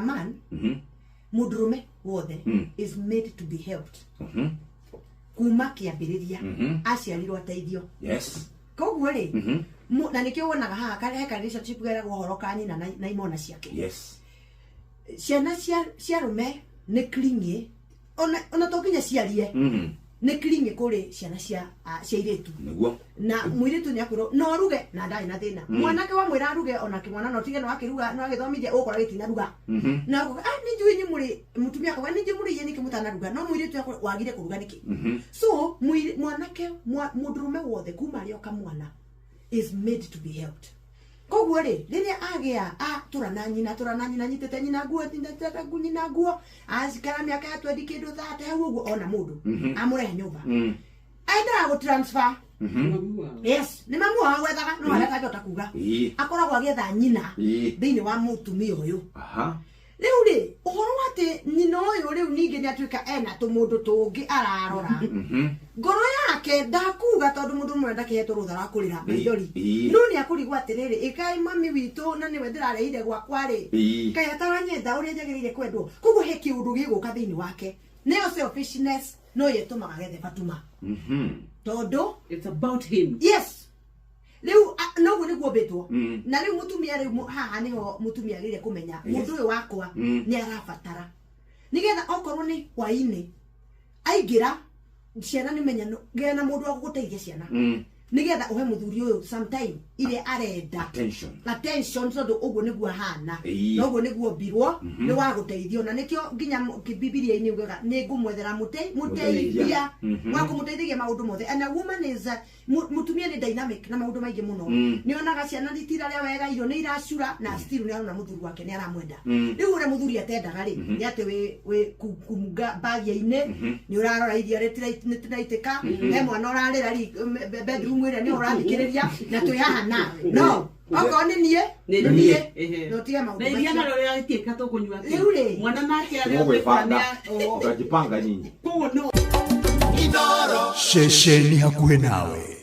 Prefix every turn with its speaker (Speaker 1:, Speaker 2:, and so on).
Speaker 1: A man, mũndũrũme wothe, is made to be helped kuma kĩambĩrĩria. Aciarirwo ateithio. Koguo rĩ, na nĩkĩo wonaga haha he ka relationship geragwo ũhoro ka nyina na imona ciake. Ciana cia arũme nĩ clingy, ona to nginya ciarie, nĩ clingy kũrĩ ciana cia airĩtu. Na mũirĩtu nĩ akwĩrwo no aruge na ndarĩ na thĩna. Mwanake wamwĩra aruge, ona kĩmwana no tige no akĩruga no agĩthomithia, ũgũkora gĩtinaruga. Na ũkoga, ah, nĩ njũĩ inyuĩ mũrĩ mũtumia akauga, nĩ njũĩ mũrĩ iye nĩkĩ mũtanaruga, no mũirĩtu akwĩra wagire kũruga nĩkĩ? So mwanake, mũndũrũme wothe kuma arĩ o kamwana is made to be helped. Koguo rĩ, rĩrĩa agĩa atũra na nyina, atũra na nyina, anyitĩte nyina nguo, anyitĩte nyina nguo, acikara mĩaka ya twendi kĩndũ thate hau ũguo, ona mũndũ amũrehe nyũmba, endaga gũ transfer.
Speaker 2: Mamu wao.
Speaker 1: Yes, nĩ mamu wao gwethaga, no arĩa atangĩhota kuga, akoragwo agĩetha nyina thĩinĩ wa mũtumia ũyũ. Rĩu rĩ, ũhoro wa atĩ nyina ũyũ rĩu ningĩ nĩ atuĩka ena tũmũndũ tũngĩ ararora, ngoro yake ndakuga, tondũ mũndũ ũmwe ndakĩhetwo rũtha rwa kũrĩra maithori. No nĩ akũrigwo atĩrĩrĩ, ĩkaĩ mami witũ na nĩwe ndĩrarehire gwakwa rĩ, kaĩ ataranyenda ũrĩa njagĩrĩire kwendwo? Koguo he kĩũndũ gĩgũka thĩinĩ wake, nĩyo selfishness, no yo ĩtũmaga gethe batuma, tondũ
Speaker 2: It's about him.
Speaker 1: Yes, rĩu noguo nĩguo mbĩtwo. Na rĩu mũtumia, rĩu haha nĩho mũtumia agĩrĩire kũmenya, mũndũ ũyũ wakwa nĩ arabatara, nĩgetha okorwo nĩ hwainĩ aingĩra, ciana nĩ menya gĩa na mũndũ wa gũgũteithia ciana, nĩgetha ũhe mũthuri ũyũ sometime iria arenda.
Speaker 3: Attention.
Speaker 1: Attention, tondũ ũguo nĩguo ahana. Na ũguo nĩguo mbirwo nĩ wa gũteithio, na nĩkĩo nginya Bibilia-inĩ ugaga nĩ ngũmwethera mũteithia wa kũmũteithagia maũndũ mothe. And a woman is a, mũtumia nĩ dynamic na maũndũ maingĩ mũno. Nĩ onaga ciana itirarĩa wega, irio nĩ iracura, na still nĩ arona mũthuri wake nĩ aramwenda. Rĩu ũrĩa mũthuri atendaga rĩ, nĩ atĩ wĩ kumunga mbagia-inĩ, nĩ ũrarora irio nĩtiraitĩka, he mwana ũrarĩra bedroom ĩrĩa nĩ ũrathikĩrĩria, na twĩ haha nawe, no okorwo nĩ niĩ,
Speaker 2: nĩ
Speaker 1: nĩ niĩ.
Speaker 2: Ehe.
Speaker 1: Na ũtige maũndũ
Speaker 2: Na iria
Speaker 1: macio.
Speaker 2: narĩo rĩragĩtuĩka tũkũnyua atĩa?
Speaker 1: Rĩu rĩ.
Speaker 2: Mwana nake arĩa
Speaker 3: Mũgwĩbanga. Utajipanga nyinyi.
Speaker 2: Koguo no
Speaker 4: Ceceni hakuhĩ nawe.